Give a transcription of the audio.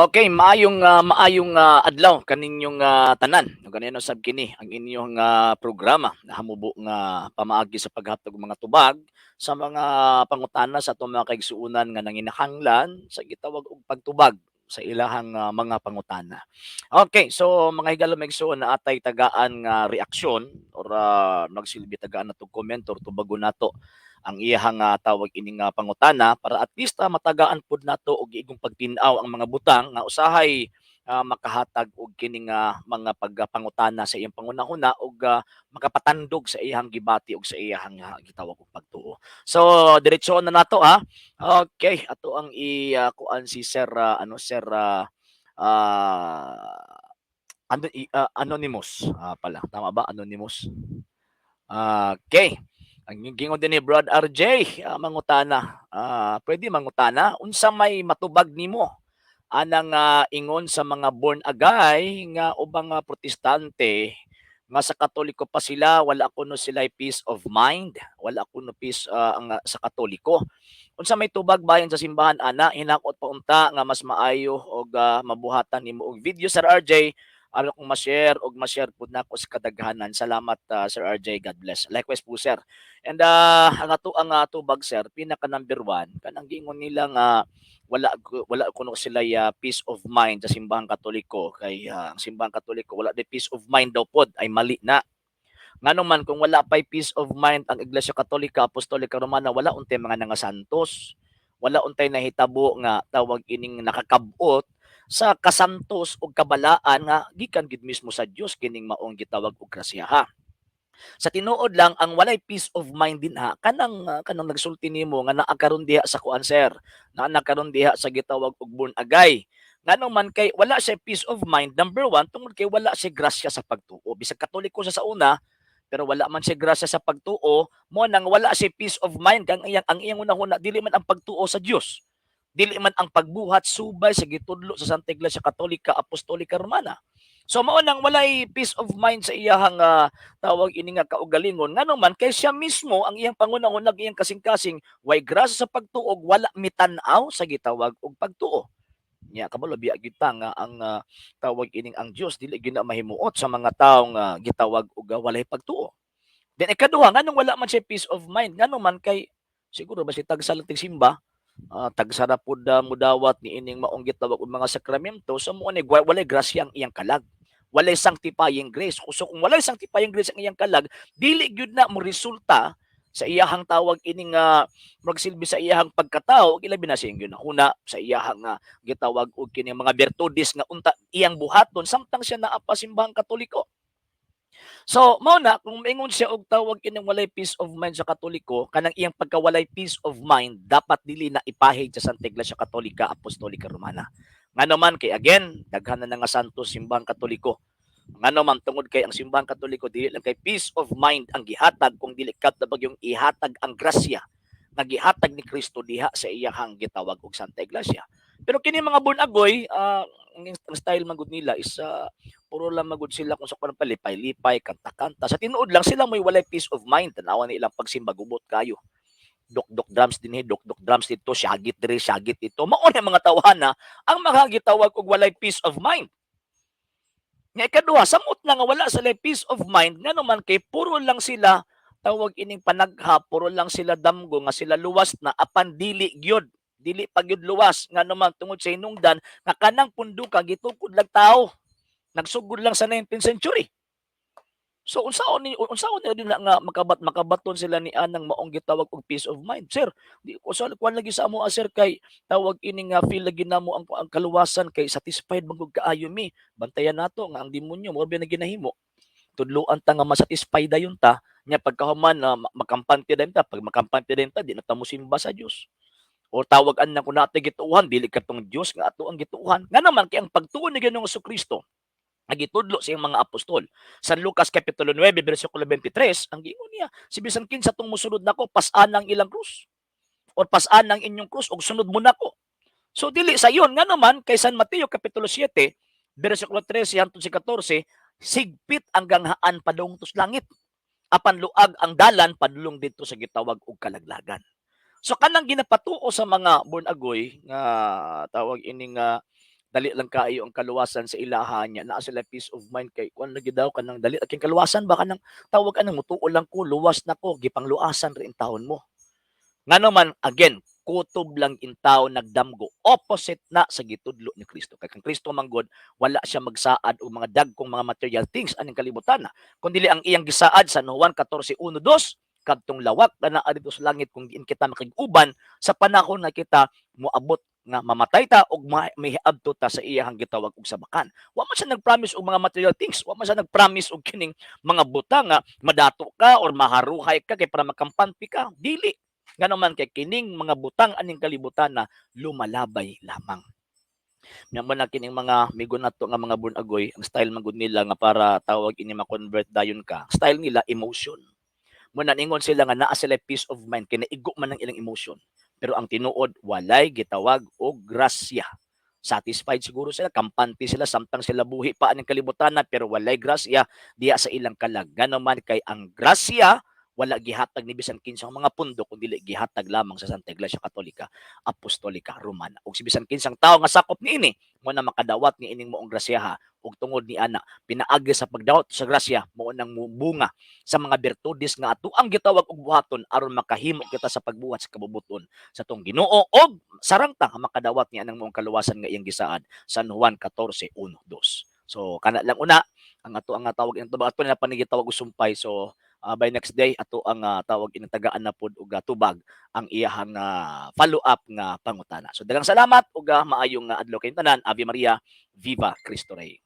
Okay, maayong adlaw kaninyong tanan. Ug kanino sab kini ang inyong programa na hamubo nga pamaagi sa paghatag og mga tubag sa mga pangutana sa atong mga kaigsuonan nga nanginahanglan sa gitawag og pagtubag sa ilahang mga pangutana. Okay, so mga higala, mga igsuon, naa tay tagaan nga reaksyon or magsilbi tagaan nato comment or tubagon nato ang iyahang tawag ini nga pangutana para at least matagaan pud nato og iigong pagtin-aw ang mga butang nga usahay makahatag og kini nga mga pagpangutana sa iyang panghuna-huna ug makapatandog sa iyang gibati ug sa iyang gitawag og pagtuo. So diretso na nato ha. Okay, ato ang i kuan si Sir ano Sir ano Anonymous pala. Tama ba, Anonymous? Okay. Ang gingon din ni Brad RJ, mangutana. Pwede mangutana, unsa may matubag nimo anang ingon sa mga born agay nga ubang Protestante nga sa Katoliko pa sila, wala kuno sila peace of mind, wala kuno peace ang sa Katoliko? Unsa may tubag bahin sa simbahan ana? Hinakot pa unta nga mas maayo og mabuhatan nimo og video, Sir RJ, aron kong ma-share og ma-share pud nako sa kadaghanan. Salamat, Sir RJ, God bless. Likewise po, sir. And ang ato ang tubag, sir, pinaka number one kanang giingon nila nga wala kuno sila peace of mind sa Simbahang Katoliko kay ang Simbahang Katoliko wala di peace of mind daw pod ay mali na. Ngano man kung wala pay peace of mind ang Iglesia Katolika Apostolika Romana, wala untay mga nangasantos. Wala untay nahitabo nga tawag ining nakakabot sa kasantos ug kabalaan nga gikan gid mismo sa Dios kining maong gitawag og grasyaha. Sa tinuod lang, ang walay peace of mind dinha kanang nagsulti nimo nga naa karon diha sa kuan, sir, naa karon diha sa gitawag og born agay. Ngano man kay wala siya peace of mind, number one, tungod kay wala siya grasya sa pagtuo. Bisag Katoliko siya sa una, pero wala man siya grasya sa pagtuo, mo nang wala siya peace of mind kang ang iyang hunahuna dili man ang pagtuo sa Dios. Dili man ang pagbuhat subay sa gitudlo sa Santa Iglesia Katolika Apostolika Romana. So mao nang walay peace of mind sa iyahang tawag ini nga kaugalingon, ngano man kay siya mismo ang iyang panghuna-huna, iyang kasing-kasing way grasya sa pagtuo, wala mitan-aw sa gitawag og pagtuo. Nya kabalo biya gyud ta nga ang tawag ining ang Dios dili gyud na mahimuot sa mga tawo nga gitawag og walay pagtuo. Then ikaduha, nganong wala man siya peace of mind? Ngano man kay siguro ba si tagsa lang tigsimba, tagsa ra pud mudawat ni ining maong gitawag og mga sakramento, so mo ni walay grasya ang iyang kalag. Walay sanctifying grace. So kung walay sanctifying grace ang iyang kalag, dili gyud na mo resulta sa iyahang tawag ining magsilbi sa iyahang pagkatao, ilabi na sa iyang ginahuna, sa iyahang gitawag og kini mga bertudes nga unta iyang buhaton samtang siya naa pa Simbahang Katoliko. So mao na kung maingon siya og tawag ining walay peace of mind sa Katoliko, kanang iyang pagkawalay peace of mind dapat dili na ipahid sa Santa Iglesia Katolika Apostolika Romana. Ngano man kay again, daghan na nga santos Simbahang Katoliko. Ngano man tungod kay ang Simbahang Katoliko dili lang kay peace of mind ang gihatag kung dili kat bagyong ihatag ang grasya nga gihatag ni Kristo diha sa iyahang gitawag og Santa Iglesia. Pero kini mga born agoy, ang style man gud nila is puro lang magud sila kung sa kuan palipay-lipay, kanta-kanta. Sa tinuod lang sila mo'y walay peace of mind. Tanawa ni ilang pagsimba, gubot kayo. Dok-dok drums dinhi, dok-dok drums dito, syagit diri, syagit dito. Mao na mga tawhana ang mga gitawag og walay peace of mind. Nga ikaduha, samot na nga wala sila peace of mind, ngano man kay puro lang sila tawag ining panagha, puro lang sila damgo nga sila luwas na apan dili gyud. Dili pa gyud luwas, ngano man tungod sa hinungdan nga kanang punduka gitukod lang tao. Nagsugod lang sa 19th century. So unsaon ni din na nga makabaton sila ni anang maong gitawag og peace of mind? Sir, di ko sa kuan lagi sa amo, sir, kay tawag ini nga feel lagi namo ang kaluwasan kay satisfied man gud kaayo mi. Bantayan nato nga ang demonyo mao ba na ginahimo. Tudloan ta nga masatisfy dayon ta, nya pagkahuman na makampante dayon ta, pag makampante dayon ta, di na ta mosimba sa Dios. O tawag an kung natay gituohan, dili katong Dios nga ato ang gituohan. Nga naman kay ang pagtuo ni Ginoong Kristo nga gitudlo sa iyang mga apostol. San Lucas kapitulo 9 bersikulo 23, ang giingon niya, si bisan kinsa tong mosunod nako, pas-an ang ilang krus. Or pas-an ang inyong krus ug sunod mo nako. So dili sa iyon, nga naman kay San Mateo kapitulo 7 bersikulo 13 hangtod sa 14, sigpit ang ganghaan padung tos langit. Apan luag ang dalan padulong didto sa gitawag og kalaglagan. So kanang ginapatuo sa mga born agoy nga tawag ini nga Dali lang kaayo ang kaluwasan sa ilaha niya, naa sila peace of mind kay kuan lagi daw, kanang dali kay kaluwasan ba, kanang tawag anang mutuo lang ko, luwas na ko, gipangluasan ra intawon mo. Ngano man, again, kutob lang intaw nagdamgo, opposite na sa gitudlo ni Kristo. Kay kang Kristo manggod, wala siya magsaad og mga dagkong mga material things aning kalibutan na. Kundi ang iyang gisaad sa Juan 14:1-2, kadtong lawak na naa didto sa langit kung diin kita makig-uban sa panahon na kita moabot nga mamatay ta og miadto ta sa iyahang gitawag og sabakan. Wa man siya nag-promise og mga material things, wa man siya nag-promise og kining mga butang nga madato ka or maharuhay ka kay para makampante ka. Dili. Ngano man kay kining mga butang aning kalibutan na lumalabay lamang. Nya mo na kining mga migo nato nga mga bunagoy, ang style man gud nila nga para tawag ini ma-convert dayon ka. Style nila emotion. Mo na ningon sila nga naa sila peace of mind kay naigo man ang ilang emotion. Pero ang tinuod, walay gitawag og grasya. Satisfied siguro sila, kampante sila samtang sila buhi pa aning kalibutan na, pero walay grasya diya sa ilang kalag. Ngano man kay ang grasya wala gihatag ni bisan kinsang mga pundo kundi gihatag lamang sa Santa Iglesia Katolika Apostolika Romana. Ug si bisan kinsang tawo nga sakop niini mo na makadawat ni ining moong grasyaha, ug tungod ni ana pinaagi sa pagdawat sa grasya mao nang bunga sa mga birtudes nga ato ang gitawag og buhaton aron makahimo kita sa pagbuhat sa kabubuton sa atong Ginoo og sarangta nga makadawat ni anang moong kaluwasan nga iyang gisaad San Juan 14:1-2. So kana lang una ang ato ang tawag ing tubag ato na panigitawag og sumpay. So by next day ato ang tawag ining tagaan na pod og tubag ang iyahang follow up nga pangutana. So daghang salamat ug maayong adlaw kayong tanan. Ave Maria, Viva Cristo Rey.